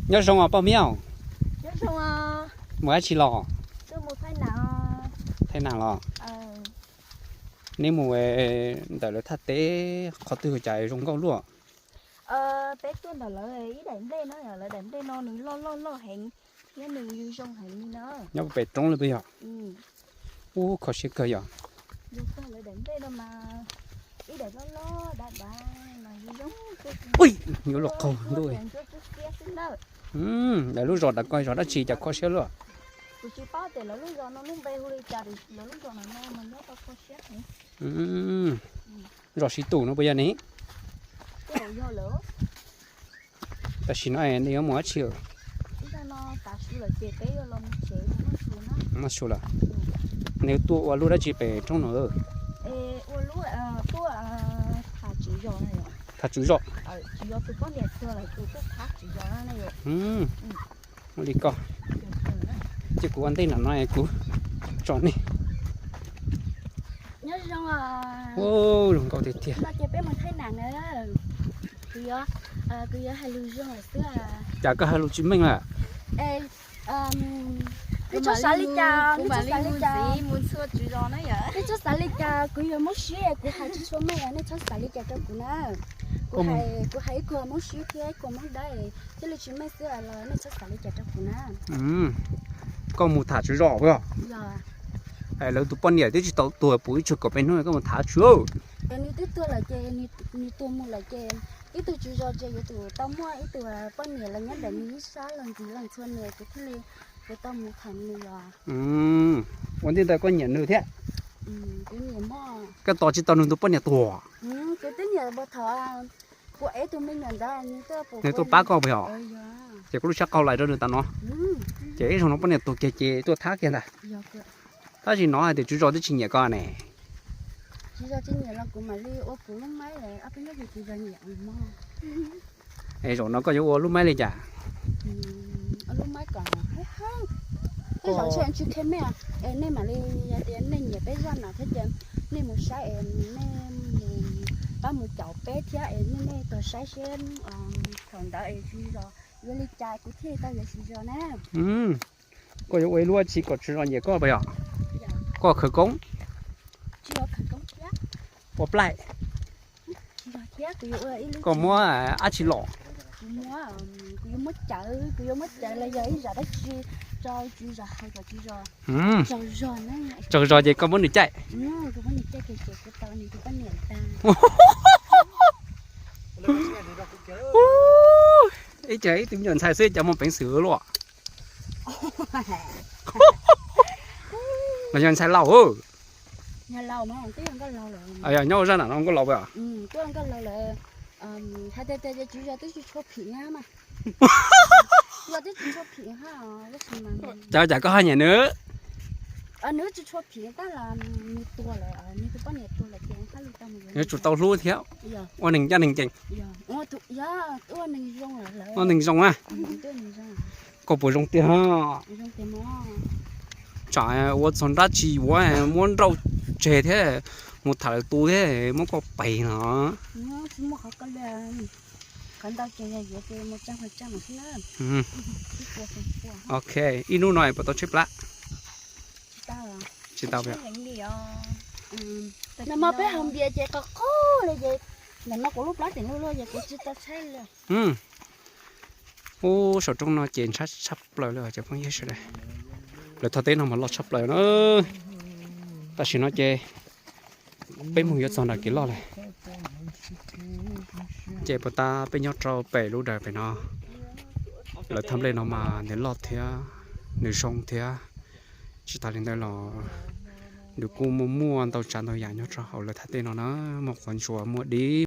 Nyob zoo os poj Miab. Mus dab tsi los? Thaij nas los? Neb mus ntawm lawv thaj teb qhov twg cas zoo nkauj luaj? Peb tuaj ntawm lawv ib daim nplej no, lawv daim nplej no nws loj loj loj heev thiab nws zoo heev li na. Nyob pem roob li puas yog? Ub, kho siab kawg yog. Ib daim loj loj dav dav. Ui, yuav luag qaug ntuj. Lawv lub zos dab ko zos dab tsi cas kho siab luaj? Kuv tsis paub tias lawv lub zos no lub npe hu li cas, lawv lub zos no mas nyob tau kho siab heev. Zos Siv Tus no puas yog ne? Tam sim no nej yuav mus dab tsi? Noj su lawm. Nej tuaj ua lub dab tsi pem roob no? Tham tswv zos. Ua li koj, ces kuv ua ntej nram no kuv tso nej. Nyob zoo. Zoo nkauj tiag tiag. No ces peb mus thaij nas na. Kuv yuav, kuv yuav hais lus zoo lawm xwb. Cas koj hais lus tsis meej lawm? Neb txhob xav li cas, neb txhob xav li cas. Neb txhob xav li cas, kuv yog Hmoob Siab, kuv hais tsis tshua meej, nej txhob xav li cas rau kuv na. Kuv hais, kuv hais ib kua Hmoob Siab thiab ib kua Hmoob Dawb, thiaj li tsis meej xwb los nej txhob xav li cas rau kuv na. Koj mus tham tswv zos puas yog? Lawv tus poj niam twb tsis tau tuag puv ib tsug kaum peb hnub koj mus tham tswv. Nws twb tuag lawm ces, nws tuag mus lawm ces ib tug tswv zos ces yuav tsum tau muaj ib tug poj niam los nyob ntawm nws ib sab los ntxiv los txhua niam ces thiaj li yuav tau mus tham nws los. Ua ntej ntawd koj nyiam nws thiab? Koj tos tsis tau nws tus poj niam tuag? Kuv twb nyiam puag thaum kuv ev tus me nyuam ntawd nws tuaj pab koj puas yog? Ces koj lub siab qau lais rau nws tas no. Ces ib zaug no poj niam tuag kiag ces tuaj thab kiag ntag. Tab sis no hais tias tswv zos twb tsis nyiam koj ne. Tswv zos tsis nyiam los kuv mam li ua kuv lub maib, ob peb hnub ces tswv zos nyiam mog. Es zaum no koj yuav ua lub maib li cas? Ua lub maib kom, tej zaum ntshe tsis qhia mej, es nej mam li, yog tias nej nyiam peb zaj no thiab ces nej mus saib es nej mus, pab mus caum peb thiab es nej nej tuaj saib seb thaum ntawd es tswv zos yuav li cas kuv thiaj tau yuav tswv zos na. Koj yuav ua ib lub tsi kom tswv zos nyiam koj puas yog? Koj khawv koob, ua plaij, koj muab dab tsi los? Kuv yuav muab cawv, kuv yuav muab cawv los yog ib zam dab tsi rau tswv zos, hais kom tswv zos, tsaug zog ces koj muab nws caij. Ib txhia ib tug me nyuam ntxhais xwb cas muaj peev xwm luaj. Los yog ntxhais laus? Nyob ua zaj nram no nkauj laus puas? Cas cas koj ho nyiam nws? Nws yuav tsum tau hlub thiab ua neeg ncaj neeg ceem, ua neeg zoo na. Koj puas zoo tiag? Tsam ua txog dab tsi yuav muab nrauj tseg thiab, mus tham lawv tus thiab muab koj pes no. Ok, ib hnub no es puas tau tshaib plab? Tsis tau. Nag hmo peb haus npias ces qos qos li ces, ntawm no kuv lub plab tseem luaj luaj ces kuv tsis tau tshaib li. Ub, saum roob no ces ntshab tshaj plaws li cov phooj ywg sawv daws. Lawv thaj teb no mas loj tshaj plaws na. Tam sim no ces peb mus yuav txog nram kev loj lawm. Ces puas tab peb nyob rau pem lub dawm pem no. Lawv thaj nplej no mas nws loj thiab, nws zoo thiab. Tsis tas li ntawd los nws kuj muaj muaj ntau tsav ntau yam nyob rau hauv lawv thaj teb no na, muaj qhov ntsuas, muaj dib,